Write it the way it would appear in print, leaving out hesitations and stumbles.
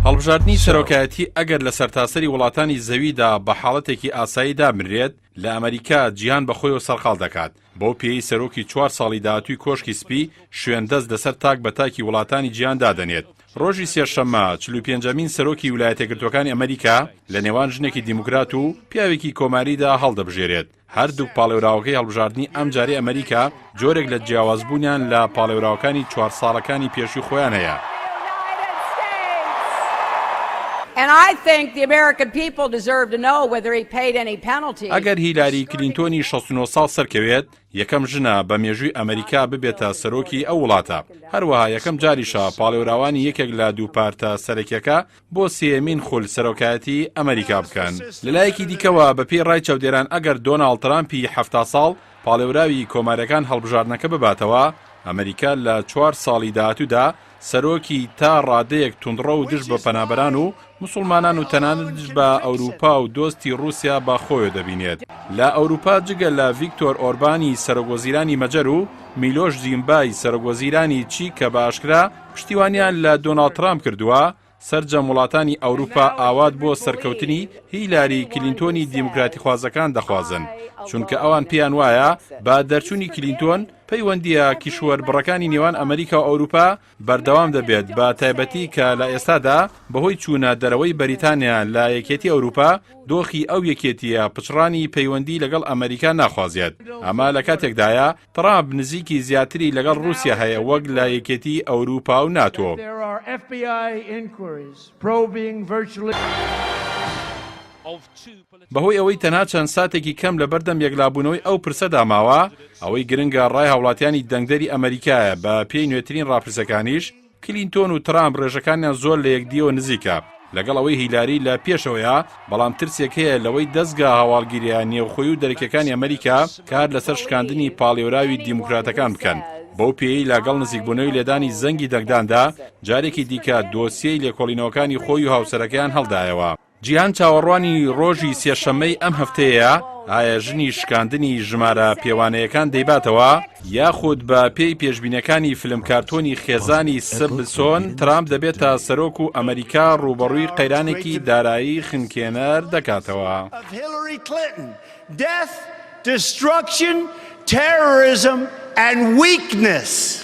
هەڵبژاردنی سەرۆکایەتی ئەگەر لە سەرتاسەری وڵاتانی زەویدا بە حاڵەتێکی ئاسایی دابنرێت، لە ئەمەریکا جیهان بە خۆیەوە سەرقاڵ دەکات، بەو پێیەی سەرۆکی چوار ساڵی داهاتووی کۆشکی سپی شوێن دەست لەسەر تاک بە تاکی وڵاتانی جیهان دادەنێت. ڕۆژی سێشەممە 45ەمین سەرۆکی ویلایەتەکگرتووەکانی ئەمەریکا لە نێوان ژنێکی دیموکرات و پیاوێکی کۆماریدا هەڵدەبژێرێت. هەردووک پاڵێوراوەکەی هەڵبژاردنی ئەمجارەی ئەمەریکا جۆرێک لە جیاوازبوونیان لە پاڵێوراوەکانی چوار ساڵەکانی پێشووی خۆیان هەیە. ئەگەر هیلاری کلینتۆنی 69 ساڵ سەرکەوێت، یەکەم ژنە بە مێژووی ئەمەریکا ببێتە سەرۆکی ئەو وڵاتە. هەروەها یەکەم جاریشە پاڵێوراوانی یەکێک لە دوو پارتە سەرەکیەکە بۆ سێیەمین خول سەرۆکایەتی ئەمەریکا بکەن. لەلایەکی دیکەوە بەپێی ڕای چاودێران ئەگەر دۆناڵد ترامپی 70 ساڵ پاڵێوراوی کۆماریەکان هەڵبژاردنەکە بباتەوە، ئەمەریکا لە چوار ساڵی داهاتوودا سەرۆکی تا ڕادەیەک توندڕەو و دژ بە پەنابەران و موسڵمانان و تەنانەت دژ بە ئەوروپا و دۆستی ڕووسیا بە خۆیەوە دەبینێت. لە ئەوروپا جگە لە ڤیکتۆر ئۆربانی سەرۆکوەزیرانی مەجەر و میلۆش زیمبای سەرۆکوەزیرانی چیک کە بە ئاشکرا پشتیوانیان لە دۆناڵد ترامپ کردووە، سەرجەم وڵاتانی ئەوروپا ئاوات بۆ سەرکەوتنی هیلاری کلینتۆنی دیموکراتیخوازەکان دەخوازن، چونکە ئەوان پێیان وایە بە دەرچوونی کلینتۆن پەیوەندییە کیشوەربڕەکانی نێوان ئەمریکا و ئەوروپا بەردەوام دەبێت بە تایبەتی کە لە ئێستادا بەهۆی چوونە دەرەوەی بەریتانیا لە یەکێتی ئەوروپا دۆخی ئەو یەکێتییە پچڕانی پەیوەندی لەگەڵ ئەمریکا ناخوازێت. ئەمە لە کاتێکدایە ترامپ نزیکی زیاتری لەگەڵ ڕووسیا هەیە وەک لە یەکێتی ئەوروپا و ناتۆ. بەهۆی ئەوەی تەنها چەند ساتێکی کەم لەبەردەم یەکلابوونەوەی ئەو پرسەدا ماوە، ئەوەی گرنگە ڕای هاوڵاتیانی دەنگدەری ئەمەریکایە، بە پێی نوێترین ڕاپرسیەکانیش کلینتۆن و ترامپ ڕێژەکانیان زۆر لە یەکدیەوە نزیکە، لەگەڵ ئەوەی هیلاری لە پێشەوەیە، بەڵام ترسێک هەیە لەوەی دەزگا هەواڵگیرییە نێوخۆی و دەرەکیەکانی ئەمەریکا کار لەسەر شکاندنی پاڵێوراوی دیموکراتەکان بکەن، بەو پێیەی لەگەڵ نزیکبوونەوەی لێدانی زەنگی دەنگداندا جارێکی دیکە دۆسیەی لێکۆڵینەوەکانی خۆی و هاوسەرەکەیان هەڵدایەوە. جیهان چاوەڕوانی ڕۆژی سێشەممەی ئەم هەفتەیەیە، ئایا ژنی شکاندنی ژمارە پێوانەیەکان دەیباتەوە، یاخود بە پێی پێشبینەکانی فلم کارتۆنی خێزانی سمپسۆن ترامپ دەبێتە سەرۆک و ئەمەریکا ڕووبەڕووی قەیرانێکی دارایی خنکێنەر دەکاتەوە. Death, destruction, terrorism and weakness.